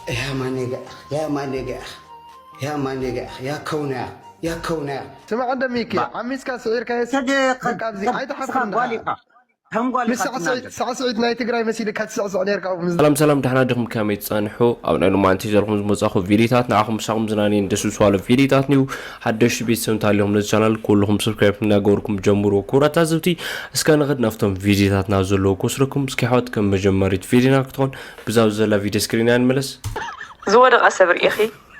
يا مانيغا، يا مانيغا، يا مانيغا، يا كونيا، يا كونيا. ስማዕ እንደ ሚኪ፣ ዓሚስካ ስዒርካዮ ሲ፣ በቃ ኣብዚ ኣይትሓፍርን ዲኻ? ምስ ሳዕስዒት ናይ ትግራይ መሲልካ ትስዕስዕ ነርካ። ሰላም ሰላም፣ ደሕና ዲኹም? ከመይ ትጸንሑ? ኣብ ናይ ሎማዓንቲ ዘለኹም ዝመጻኹ ቪዲዮታት ንዓኹም ምሳኹም ዝናነየን ደስ ዝብሉ ቪዲዮታት ንዩ። ሓደሽቲ ቤተሰብ እንተሃሊኹም ነዚ ቻናል ኩልኹም ሰብስክራይብ እናገበርኩም ጀምርዎ። ክቡራት ታዘብቲ፣ እስከ ንኽድ ናብቶም ቪዲዮታትና ዘለዉ ክወስደኩም። እስኪ ኣሕዋት፣ ከም መጀመሪት ቪዲዮና ክትኾን ብዛው ዘላ ቪዲዮ ስክሪን ንመለስ። ዝወደቐ ሰብ ርኢኺ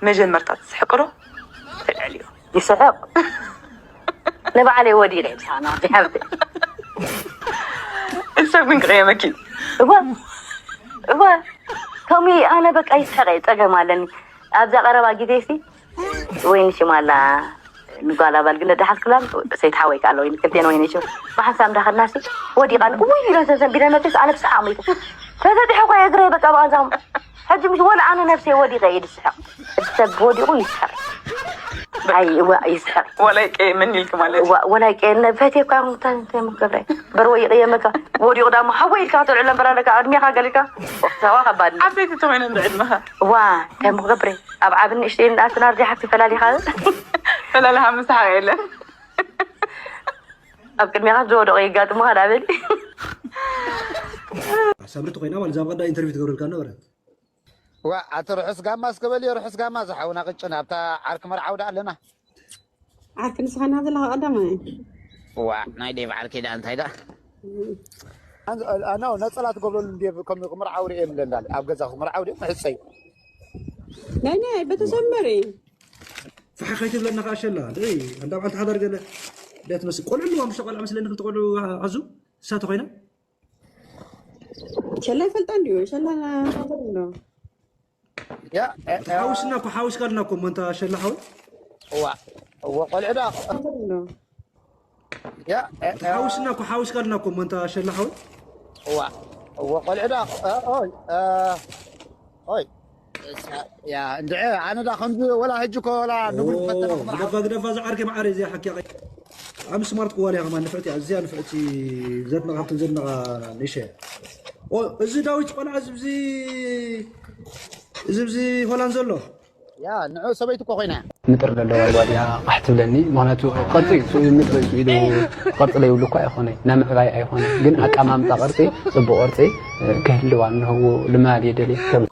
መጀመርታ ትስሕቂ ዶ ትልዕልዮ? ይስሕቕ። ንባዕለይ ወዲቐ ይስሓቕ ናብቲ ሓብቲ። እሰብ ግን ክቕየመኪ። እወ እወ ከምኡ ኣነ በቃ ይስሕቕ እየ፣ ጸገም ኣለኒ። ኣብዛ ቀረባ ግዜ ሲ ወይኒ ሽማላ ንጓል ኣባል ግን ደሓልክላን ሰይት ሓወይ ከኣለ ወይኒ ክልቴን ወይኒ ሽም ብሓንሳብ እንዳኸድና ሲ ወዲቓ እውይ ኢለን ሰንሰን ቢለ መጥስ ኣነ ብስሓቕ ሞይተ። ተዘዲሐ እኳ እግረይ በቃ ብቐንዛም ሕጂ ምስ ወላ ኣነ ነብሰይ ወዲቐ እየ ዝስሕቕ። ሰብ ወዲቑ ይስሕቕ። ኣይ እዋ ይስሕቕ። ወላይ ቀየመኒ ኢልኪ ማለት እዩ። እዋ ወላይ ቀየመኒ ፈትየ እኳ እንታይ እንታይ ምገብረ በር ወይ ይቕየመካ ወዲቑ ዳሞ ሓወይ ኢልካ ተልዕሎ እምበር ኣለካ ዕድሜኻ ገሊካ ሰዋ ከባድ እዩ። ዓበይቲ ተኾይነ እንደ ዕድመኻ እዋ እንታይ ምገብረ ኣብ ዓብን ንእሽተይን ኣስናር ዲሓ ክፈላሊኻ ፈላልሃ ምስሓቕ የለን። ኣብ ቅድሜኻ ዝወደቑ የጋጥሙኻ ዳበሊ ሳምሪ ተኮይና ማለት ዛብ ቀዳ ኢንተርቪው ትገብረልካ ነበረት ዋ ኣቲ ርሑስ ጋማ እስከ በልዮ ርሑስ ጋማ ዝሓውና ቅጭን ኣብታ ዓርኪ መርዓዊ ደኣ ኣለና ዓርኪ ንስኻ እና ዘለኻ ቀዳማይ ዋ ናይ ዴቭ ዓርኪ ደኣ እንታይ ደኣ ኣኖ ነፀላ ትገብረሉ እንዴ ከም ክምርዓው ርኤ ምለ እንዳለ ኣብ ገዛ ክምርዓው ድም ሕፀይ ናይ ናይ በተሰመሪ ፋሕ ከይትብለና ከዓ ሸላ ድዒ እንዳ በዓልቲ ሓዳር ገለ ድያ ትመስል ቆልዑ ኣለዋ ምሽ ቆልዓ መስለኒ ክልተ ቆልዑ ኣዙ እሳ ተኮይና ሸላ ይፈልጣ እንዲዩ ሸላ ዶ ሓውስና እኮ ሓውስካልና እኮ እሞ እንታ ሸላ ሓው እዋ እወ ቆልዑ ዳ ዶ ሓውስና እኮ ሓውስካልና እኮ እሞ እንታ ሸላ ሓው እዋ እወ ቆልዑ ዳ ኦይ ኦይ ያ እንድዐ ኣነ ዳ ከምዚ ወላ ሕጂ ኮ ወላ ንጉል ፈተነ ክምርዓው ግደፋ ግደፋ ዝዓርከ መዓረ እዚኣ ሓቂ ኣቐ ኣብ ስማርት ክዋል እያ ከማን ንፍዕቲ እያ እዚኣ ንፍዕቲ ዘድነቓ ካብቶም ዘድነቓ ንእሸ እያ ኦ፣ እዚ ዳዊት ቆልዓ እዚ ብዚ እዚ ብዚ ሆላንድ ዘሎ ያ ንዑ ሰበይቲ እኮ ኮይና እያ ምጥር ዘለዋ ጓል እያ ቃሕ ትብለኒ ምክንያቱ ቅርፂ ስኡ ምጥሪ ስኡ ኢሉ ቅርፂ ለይብሉ እኳ ኣይኮነ ናይ ምዕባይ ኣይኮነ ግን ኣቀማምጣ ቅርፂ ፅቡቅ ቅርፂ ክህልዋ እንህዎ ልማድ እየ ደልየ ከም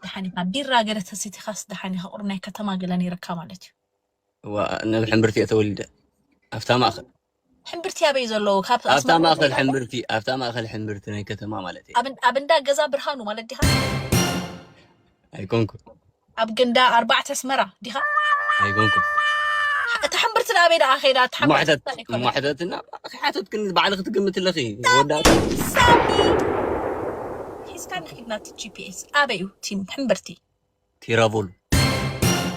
ደሓን ኢኻ ቢራ ገለ ተሲቲኻስ ደሓን ኢኻ ቁሩብ ናይ ከተማ ገለ ነይርካ ማለት እዩ እዋ ናብ ሕምብርቲ እየ ተወሊደ ኣብታ ማእኸል ሕምብርቲ ኣበይ ዘለዉ ካብ ኣብታ ኣስመራ ማእኸል ነይርካ? ሕምብርቲ ኣብታ ማእኸል ሕምብርቲ ናይ ከተማ ማለት እየ ኣብ እን- ኣብ እንዳ ገዛ ብርሃኑ ማለት ዲኻ ኣይኮንኩ ኣብ ገንዳ ኣርባዕተ ኣስመራ ዲኻ ኣይኮንኩ እታ ሕምብርቲ ናበይ ደኣ ከይዳ እታ ሕምብርቲ ሞሕተት እንታይ ይኮነ? ሞሕተትና ከሓተት ግን ባዕልኺ ትግምት ኣለኺ ወዳእታ ሳሚ ሒዝካ ንኪድና እቲ ጂፒኤስ ኣበይ እዩ ቲም ሕምብርቲ ቲራቮሉ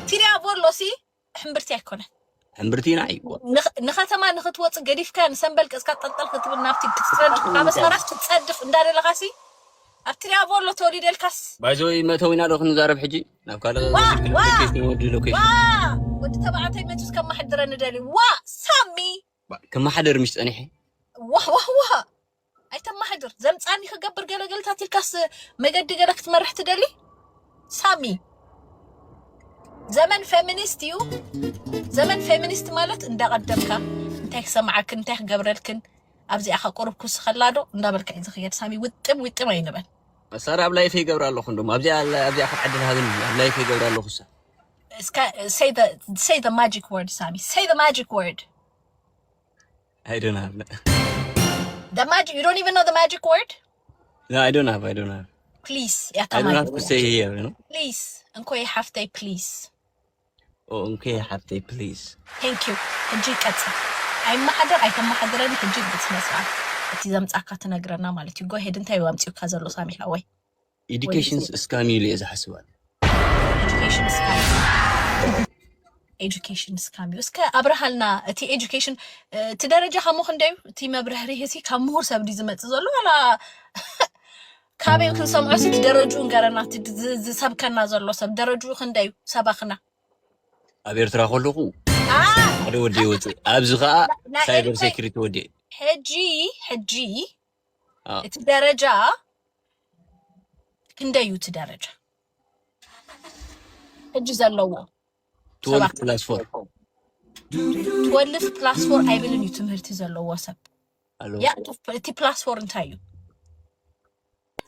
ቲሪያ ቦሎ ሲ ሕምብርቲ ኣይኮነን። ሕምብርቲ ኢና ይዎ። ንኸተማ ንኽትወፅእ ገዲፍካ ንሰንበል ገፅካ ጠልጠል ክትብል ናብቲ ክትፀድፍ ካብ ኣስመራስ ክትፀድፍ እንዳደለኻሲ ኣብ ትሪያ ቦሎ ተወሊደልካስ ባይዘወይ መእተዊና ዶ ክንዛረብ ሕጂ ናብ ካልእ ዋ ዋ ሎኬሽን ወዲ ዋ ሎኬሽን ወዲ ተባዕታይ መፅስ ከማሕድረኒ ደልዩ ዋ ሳሚ ከመሓደር ምሽ ፀኒሐ ዋ ዋ ዋ ኣይተማሕድር ዘምፃኒ ክገብር ገለገልታት ኢልካስ መገዲ ገለ ክትመርሕ ትደሊ ሳሚ ዘመን ፌሚኒስት እዩ ዘመን ፌሚኒስት ማለት እንዳቀደምካ እንታይ ክሰምዓክን እንታይ ክገብረልክን ኣብዚኣ ከቁርብ ኩስኸላ ዶ እንዳበልካ እዩ ዝኽየድ ሳሚ ውጥም ውጥም ኣይንበል መሳርያ ኣብ ላይፈ ይገብር ኣለኹ እንዶም ኣብዚኣ ኣብዚኣ ካብ ዓዲ ሃብን ኣብ ላይፈ ይገብር ኣለኹ ሳ እስከ say the say the magic word ሳሚ say the magic word I don't have. The magic. You don't even know the magic word? No, I don't have. I don't have. Please. I don't have to say here, you know? Please. እንኮይ ሓፍተይ please. Oh, okay, ሓፍተይ please. Thank you. ሕጂ ቀጽል። ኣይመሓደር ኣይተመሓደረኒ ሕጂ ብስነ ስርዓት እቲ ዘምጻካ ትነግረና ማለት እዩ። Go ahead እንታይ እዩ ኣምጺኡካ ዘሎ ሳሚ ሓወይ? Education scam እዩ ኢለ እየ ዝሓስብ ኣነ። Education scam እዩ። እስከ ኣብርሃልና እቲ education እቲ ደረጃ ከሞ ክንደዩ እቲ መብርህርሂ ሲ ካብ ምሁር ሰብ ድዩ ዝመፅእ ዘሎ ዋላ ካበይ ክንሰምዖ ሲ እቲ ደረጅኡ ንገረና እቲ ዝ- ዝሰብከና ዘሎ ሰብ ደረጅኡ ክንደዩ ሰባኽና ኣብ ኤርትራ ከለኹ ሓደ ወዲ ይወፅእ ኣብዚ ከዓ ናይ cyber ኤሪትራ- security ወዲ ሕጂ ሕጂ ኣዎ። እቲ ደረጃ ክንደዩ እቲ ደረጃ ሕጂ ዘለዎ twelve plus four twelve plus four ኣይብልን እዩ ትምህርቲ ዘለዎ ሰብ። ኣሎ ያ እቲ plus four እንታይ እዩ?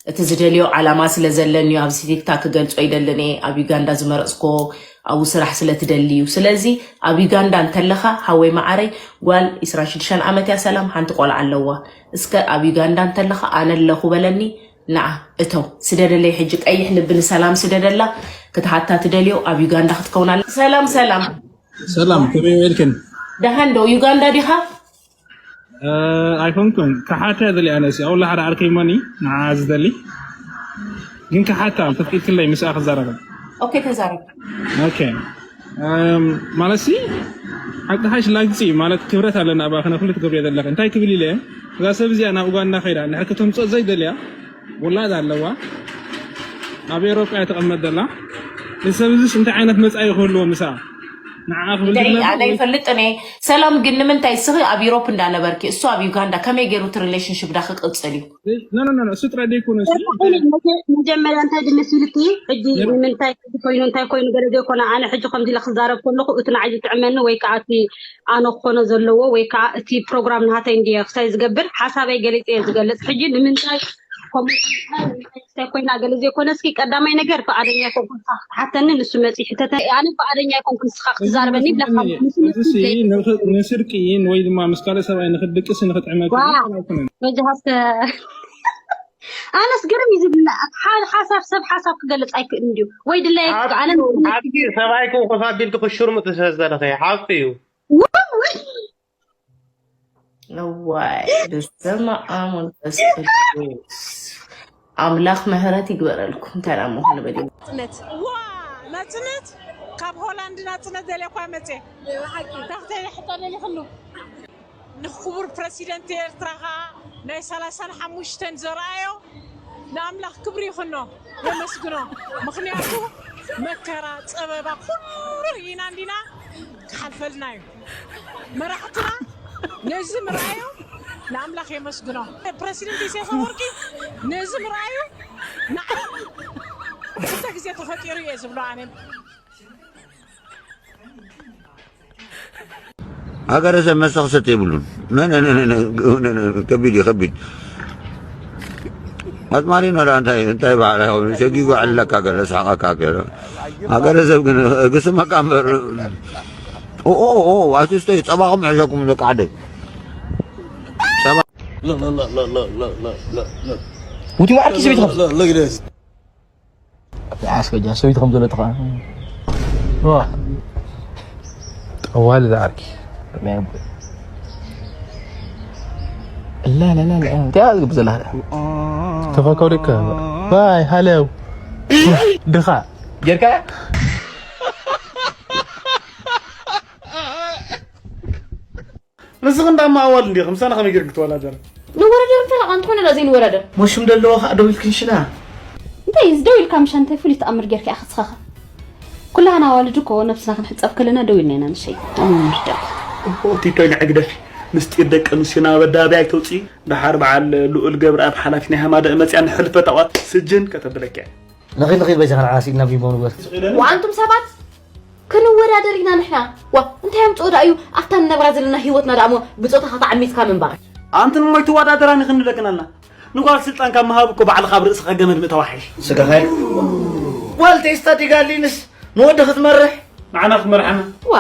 እቲ ዝደልዮ ዓላማ ስለ ዘለኒ እዩ። ኣብዚ ቲክታክ ክገልጾ ይደልን እየ። ኣብ ዩጋንዳ ዝመረጽኮ ኣብኡ ስራሕ ስለ ትደሊ እዩ። ስለዚ ኣብ ዩጋንዳ እንተለኻ ሃወይ መዓረይ ጓል ዕስራን ሽዱሽተን ዓመት እያ ሰላም ሓንቲ ቆልዓ ኣለዋ። እስከ ኣብ ዩጋንዳ እንተለኻ ኣነ ኣለኹ በለኒ። ንዓ እተው ስደደለይ ሕጂ ቀይሕ ልቢ ንሰላም ስደደላ ክትሓታ ትደልዮ ኣብ ዩጋንዳ ክትከውን ኣለ። ሰላም ሰላም ሰላም ከመይ ውዒልክን? ደሃን ዶ ዩጋንዳ ዲኻ? ኣይኮንኩን ክሓታ እየ ደልየ ኣነ ሲ ኣውላ ሓደ ዓርከይ መኒ ንዓ ዝደሊ ግን ክሓታ ተፍቂድክለይ ምስኣ ክዛረበ ኦኬ ተዛረብ። ኦኬ ማለት ሲ ሓቂ ሓሽ ላግፂ ማለት ክብረት ኣለና ኣብኣ ክነ ኩሉ ትገብርዮ ዘለኺ እንታይ ክብል ኢለ እዛ ሰብ እዚኣ ናብ ኡጋንዳ ከይዳ ንድሕር ከተምፅኦ ዘይደልያ ውላድ ኣለዋ ኣብ ኤውሮጳ እያ ትቐመጥ ዘላ እዚ ሰብ እዚስ እንታይ ዓይነት መፃኢ ክህልዎ ምሳ ንዓ ክብል ደይ ዝነበረ ኣነ ይፈልጥ እኔ ሰላም ግን ንምንታይ እስኺ ኣብ ዩሮፕ እንዳነበርኪ እሱ ኣብ ዩጋንዳ ከመይ ገይሩ እቲ ሪሌሽንሽፕ ዳ ክቅፅል እዩ? No, no, no, no. እሱ ጥራይ ዘይኮነ እሱ መጀመርያ እንታይ ድመስ ኢልኪ ሕጂ ንምንታይ እዚ ኮይኑ እንታይ ኮይኑ ገለ ዘይኮነ ኣነ ሕጂ ከምዚ ኢለ ክዛረብ ከለኹ እቲ ንዓይ ዝጥዕመኒ ወይ ከዓ እቲ ኣነ ክኾኖ ዘለዎ ወይ ከዓ እቲ ፕሮግራም ናሃተይ እንድየ ክሳይ ዝገብር ሓሳበይ ገሊፀ እየ ዝገልፅ ሕጂ ንምንታይ ከምኡታይ ኮይና ገለ ዘይኮነ እስኪ ቀዳማይ ነገር ፍቃደኛ ኣይኮንኩን ክትሓተኒ ንሱ መፂ ሕተተ ኣነ ፍቃደኛ ኣይኮንኩን ንስኻ ክትዛረበኒ ይብለካ እዚ ንስርቂ ወይ ድማ ምስ ካልእ ሰብኣይ ንክድቅስ ንክጥዕመ በጃሃስተ ኣነስ ግርም እዩ ዝብላ ሓደ ሓሳብ ሰብ ሓሳብ ክገልፅ ኣይክእል እንድዩ ወይ ድላይ ኣነ ሓቂ ሰብኣይ ክውኮስ ኣቢልኪ ክሽርሙጥ ስለዝደለኸ ሓቂ እዩ እዋይ በስመ ኣብ መንፈስ ቅዱስ ኣምላኽ ምሕረት ይግበረልኩም። እንታይ ደኣ ምኾነ በሊ ናጽነት ዋ ናጽነት ካብ ሆላንድ ናጽነት ደልያ እኳ መጽየ ታኽተይ ሕቶ ደሊኽሉ ንክቡር ፕረሲደንት ኤርትራ ኸዓ ናይ ሰላሳን ሓሙሽተን ዘርኣዮ ንኣምላኽ ክብሪ ይኹኖ የመስግኖ ምኽንያቱ መከራ ጸበባ ኩሉ ርኢና እንዲና ክሓልፈልና እዩ መራሕትና ነዚ ምርኣዮም ንኣምላኽ የመስግኖ ፕረሲደንት ኢሳያስ ኣፈወርቂ ነዚ ምርኣዩ ንዓይ ክልተ ግዜ ተፈጢሩ እየ ዝብሎ ኣነ ሃገረ ሰብ መስተ ክሰተ የብሉን። ከቢድ እዩ ከቢድ። ኣዝማሪኖ ዳ እንታይ እንታይ ባዕላ ሸጊጉ ዕለካ ገለ ሳቃካ ገለ ሃገረ ሰብ ግን ግስመካ እምበር ኦኦኦ ኣትስቶ ጸባኹም ሕሸኩም ደቂ ዓደይ ውቲ ባዕልኪ ሰበይትኻ ኣስከጃ ሰበይቲ ከም ዘሎ ተኸ ጠዋል ዝዓርኪ ላ ላ ላ ላ እንታይ ዝግብ ዘላ ተፈከሩ ከ ባይ ሃለው ድኻ ጌርካ ንስኺ እንዳ ኣዋልድ እንዲኺ ምሳና ከመይ ጌርኪ ትወዳደሪ? ንወዳደር እንታይ ደኣ እንተኾነ ደኣ ዘይንወዳደር። ሞሽም ደለዎ ከኣ ደው ኢልክን ሽና። እንታይ እዚ ደው ኢልካ ምሻ እንታይ ፍሉይ ተኣምር ጌርካ ኢኻ ንስኻ ኸ? ኩላህና ኣዋልድ እኮ ነብስና ክንሕጸብ ከለና ደው ኢልና ኢና ንሸይ። ኣነ ምርዳእ። ኦሆ ቲቶይ ንዕግደፊ ምስጢር ደቂ ኣንስትዮና ኣብ ኣደባባይ ኣይተውፅኢ። ደሓር በዓል ልኡል ገብረኣብ ሓላፊ ናይ ሃማደእ መፅያ ንሕልፈት ኣዋት ስጅን ከተብለኪ እያ። ንኺድ ንኺድ በጃኻ ንዓና ስኢልና ቢምቦ ንግበር። ወኣንቱም ሰባት ክንወዳደር ኢና ንሕና ዋ እንታይ ኣምፅኦ ደኣ እዩ ኣብታ ንነብራ ዘለና ህይወትና ደኣ እሞ ብፆታኻ ተዓሚፅካ ምንባር ኣንትን እሞ ኣይትወዳደራን ይኽንብለክን ኣልና ንጓል ስልጣን ካብ ምሃብ እኮ ባዕልኻ ኣብ ርእስኻ ገመድ ምእታው ሓይሽ ስጋኻ ጓል ቴስታ ዲጋሊንስ ንወዲ ክትመርሕ ንዓና ክትመርሓና ዋ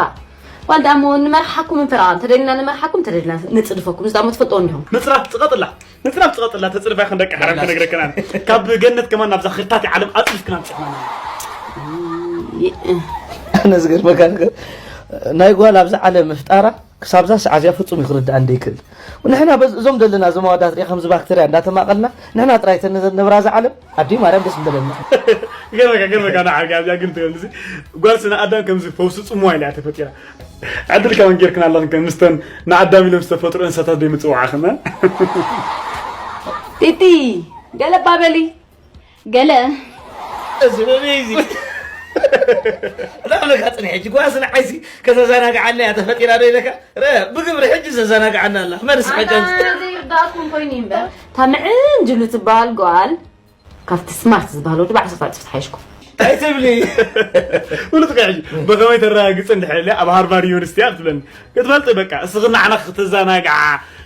ዋል ደኣ እሞ ንመርሓኩም እንፈራ እንተደሊና ንመርሓኩም እንተደሊና ንፅድፈኩም እዚ ደኣ እሞ ትፈልጦ እንዲኹም ምፅራፍ ፅቐጥላ ንፅናብ ፅቐጥላ ተፅርፋ ክንደቂ ሓራም ክነግረክና ካብ ገነት ከማን ናብዛ ክርታት ዓለም ኣፅሪፍክና ምፅእና ኣነ ዝገርመካ ነገር ናይ ጓል ኣብዚ ዓለም ምፍጣራ ክሳብዛ ሰዓ እዚኣ ፍፁም ይክርድኣ እንደይክእል ንሕና እዞም ዘለና እዞም ኣወዳት ሪኣ ከምዚ ባክተርያ እንዳተማቐልና ንሕና ጥራይ ተነብራ እዛ ዓለም ኣደይ ማርያም ደስ ምበለና ገርመካ ገርመካ ንዓርጋ ኣብዚኣ ግን ትብል ጓል ስነ ኣዳም ከምዚ ፈውሲ ፅሙዋ ኢላ እያ ተፈጢራ ዕድል ከመን ጌርክን ኣለኽን ከም ምስተን ንኣዳም ኢሎም ዝተፈጥሩ እንስሳታት ዶ ምፅዋዕኽን ጢጢ ገለ ባበሊ ገለ እዚ በበይ እዚ ላዕለካ ፅንሐ ሕጂ ጓስ ንዓይሲ ከተዘናግዓለያ ተፈጢራ ዶ ኢለካ ረ ብግብሪ ሕጂ ዘዘናግዓና ኣላ መርስ ሓቀ ዘይርዳእኩም ኮይኑ እምበር እታ ምዕንጅሉ ትበሃል ጓል ካብቲ ስማርት ዝበሃል ወዲ ባዕሱ ፋልጥፍ ትሓይሽኩም እንታይ ትብሊ? ፍሉጥ ሕጂ ብኸመይ ተረጋግፅ እንድሕር ኢለ ኣብ ሃርቫርድ ዩኒቨርሲቲ እያ ክትብለኒ ክትፈልጥ በቃ እስኺ ንዓና ከተዘናግዓ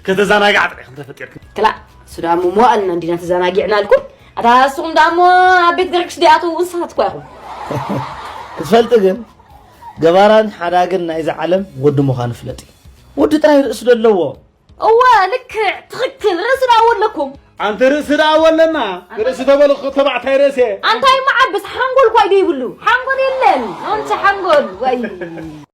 ከተዘናግዓ ጥራሕ እንተፈጢርክ ክላእ እሱ ዳሞ መዋእልና እንዲና ተዘናጊዕናልኩም። ኣታ እስኹም ዳሞ ኣብ ቤት ገረግሽ ዲኣተው እንስሳት እኳ ኢኹም። ክትፈልጢ ግን ገባራን ሓዳግን ናይዚ ዓለም ወዲ ምዃኑ ፍለጢ። ወዲ ጥራይ ርእሲ ዶ ኣለዎ? እወ ልክዕ ትኽክል ርእሲ ዳኣ ወለኩም። ኣንቲ ርእሲ ደኣ ወለና ርእሲ ተበልኹ ተባዕታይ ርእሲ ኣንታይ መዓብስ ሓንጎል ኳይ ዶ ይብሉ ሓንጎል የለን ኣንቲ ሓንጎል ወይ